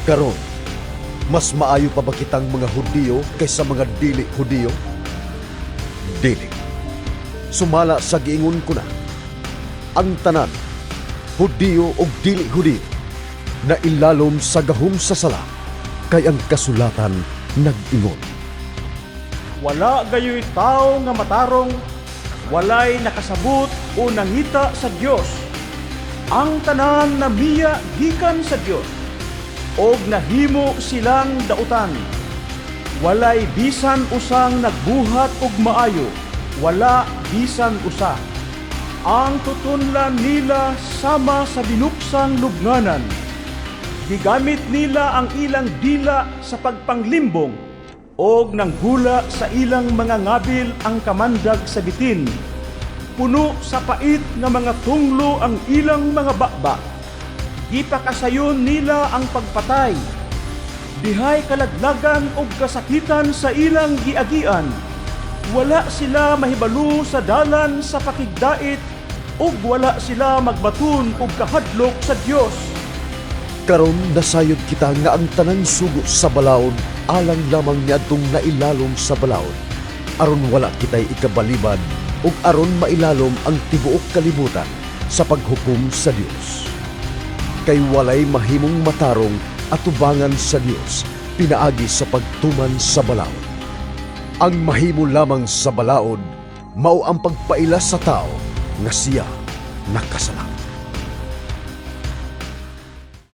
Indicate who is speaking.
Speaker 1: Karon, mas maayo pa ba kitang mga Hudiyo kaysa mga dili Hudiyo? Dili. Sumala sa giingon ko na, ang tanan, Hudiyo o dili Hudiyo, na ilalom sa gahom sa sala, kay ang kasulatan nag-ingon:
Speaker 2: "Wala gayoy tao nga matarong, walay nakasabot o nangita sa Dios. Ang tanan namiya gikan sa Dios, og nahimo silang dautan. Walay bisan usang nagbuhat og maayo, wala bisan usa. Ang tutunlan nila sama sa binuksang lubnganan. Gigamit nila ang ilang dila sa pagpanglimbong, og nanggula sa ilang mga ngabil ang kamandag sa bitin. Puno sa pait nga mga tunglo ang ilang mga baba. Gipakasayon nila ang pagpatay. Dihay kalaglagan og kasakitan sa ilang giagian. Wala sila mahibalo sa dalan sa pakigdait ug wala sila magbaton og kahadlok sa Dios."
Speaker 1: Karon nasayod kita nga ang tanang sugo sa balaod alang lamang niadtong nailalom sa balaod, aron wala kitay ikabalibad ug aron mailalom ang tibuok kalibutan sa paghukom sa Dios. Kay walay mahimong matarong atubangan sa Dios pinaagi sa pagtuman sa balaod. Ang mahimo lamang sa balaod mao ang pagpaila sa tao nga siya nakasala.